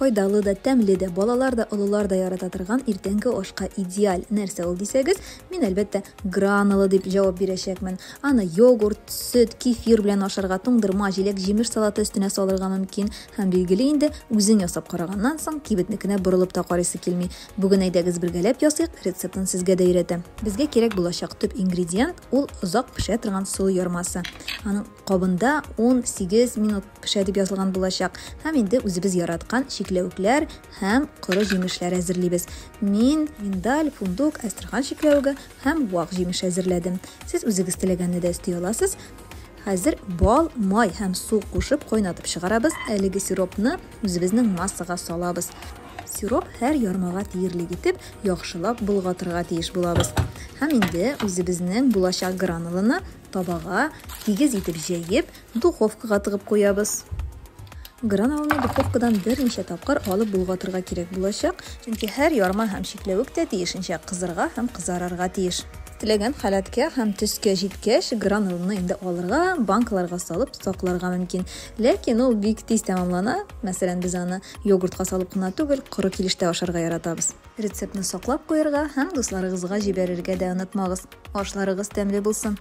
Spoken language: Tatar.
Файдалы да, тәмле дә, балалар да, олылар да ярата торган иртәнге ашка идеаль нәрсә ул дисәгез, мин, әлбәттә, гранула дип җавап бирәчәкмен. Аны йогурт, сөт, кефир белән ашарга, туңдырма, җиләк-җимеш салаты өстенә салырга мөмкин. Һәм, билгеле инде, үзең ясап караганнан соң, кибетнекенә борылып та карыйсы килми. Бүген әйдәгез бергәләп ясыйк, рецептын сезгә дә өйрәтәм. Безгә кирәк булачак төп ингредиент ул озак пешә торган солы ярмасы. Аның кабында 18 минут пешә дип язылган булачак. Һәм инде үзебез яраткан чикләвекләр һәм коры җимешләр әзерлибез. Мин миндаль, фундук, әстерхан чикләвеге һәм вак җимеш әзерләдем. Сез үзегез теләгәнне дә өсти аласыз. Хәзер бал, май һәм су кушып кайнатып чыгарабыз. Әлеге сиропны үзебезнең массага салабыз. Сироп һәр ярмага тиерлек итеп, яхшылап болгатырга тиеш булабыз. Һәм инде үзебезнең булачак грануланы табага тигез итеп җәеп, Духовкага тыгып куябыз. Грануланы духовкадан берничә тапкыр алып болгатырга кирәк булачак, чөнки һәр ярма һәм чикләвек тә тиешенчә кызырга һәм кызарырга тиеш. Теләгән халәткә һәм төскә җиткәч, грануланы инде алырга, банкаларга салып сакларга мөмкин. Ләкин ул бик тиз тәмамлана, мәсәлән, без аны йогуртка салып кына түгел, коры килеш тә ашарга яратабыз. Рецептны саклап куярга һәм дусларыгызга җибәрергә дә онытмагыз. Ашларыгыз тәмле булсын!